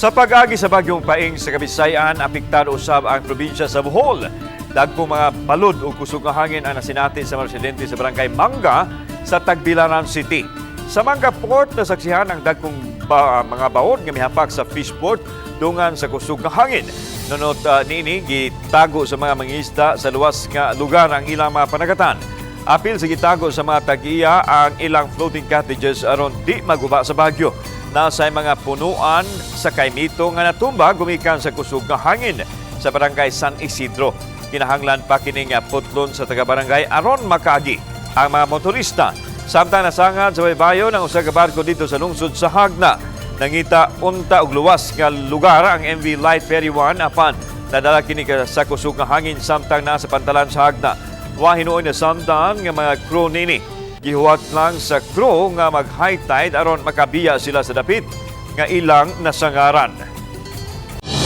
Sa pag-agi sa bagyong Paeng sa Kabisayan, apektado usab ang probinsya sa Bohol. Dagkong mga balod ug kusog nga hangin ang nasinati sa mga residente sa barangay Manga sa Tagbilaran City. Sa Manga Port, nasaksihan ang dagkong mga baod nga mihapak sa fishport dungan sa kusog nga hangin. Nunot niini, gitago sa mga mangingisda sa luwas nga lugar ang ilang mga panagatan. Apil sa gitago sa mga tag-iya ang ilang floating cottages aron di maguba sa bagyo. Naa say mga punuan sa kaymito nga natumba gumikan sa kusog nga hangin sa barangay San Isidro. Kinahanglan pa kining putlon sa taga-barangay aron makaagi ang mga motorista. Samtang nasangad sa baybayon ang usa ka barko didto sa lungsod sa Jagna. Nangita unta og luwas nga lugar ang MV Light Ferry 1 apan nadala kini sa kusog nga hangin samtang naa sa pantalan sa Jagna. Wa hinuoy nasamtan nga mga crew nini. Gihuwat lang sa crew nga mag high tide aron makabiya sila sa dapit nga ilang nasangaran.